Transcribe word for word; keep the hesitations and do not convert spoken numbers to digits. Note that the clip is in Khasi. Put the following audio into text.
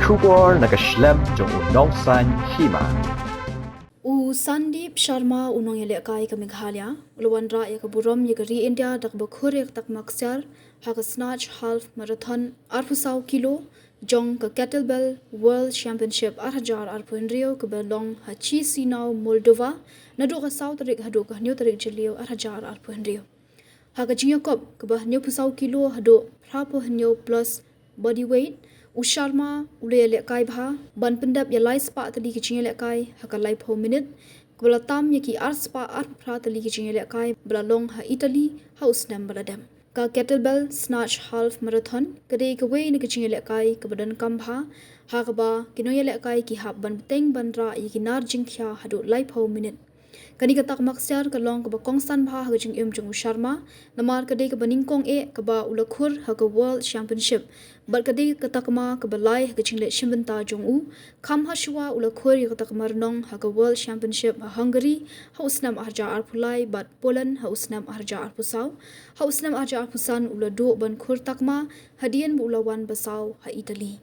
Khubor na ka shlem jong u nongsan hima. U Sandeep Sharma, u nongïalehkai ka Meghalaya, u la wanrah ïa ka burom ïa ka ri India da kaba khur ïa ka takma ksiar ha ka Snatch Half Marathon arphew saw kilo jong ka Kettlebell World Championship ar hajar arphew hynriew kaba long ha Chisinau, Moldova, naduh ka saw tarik haduh ka hynñiew tarik Jylliew ar hajar arphew hynriew. Ha ka jingïakop kaba hynñiewphew saw kilo haduh phraphew hynñiew plus body weight, u Sharma u la ïalehkai bha ban pyndep ïa lai spah tylli ki jingïalehkai ha ka laiphew minit, kaba la tam ïa ki ar spah arphew phra tylli ki jingïalehkai ba la long ha Italy ha u snem ba la dep. Ka Kettlebell Snatch Half Marathon ka dei kawei na ka jingïalehkai kaba donkam bha, ha kaba ki nongïalehkai ki hap ban bteng ban rah ïa ki nar jingkhia haduh laiphew minit. Kane ka takma ksiar ka long kaba kongsan bha ha ka jingim jong u Sharma, namar ka dei kaba nyngkong eh kaba u la khur ha ka World Championship, bad ka dei ka takma kaba lai ha ka jingleit shimbynta jong u. Kham ha shuwa u la khur ïa ka takma rnong ha ka World Championship ha Hungary ha u snem ar hajar arphew lai bad Poland ha u snem ar hajar arphew saw. Ha u snem ar hajar arphew san u la duh ban khur takma hadien ba u la wan basaw ha Italy.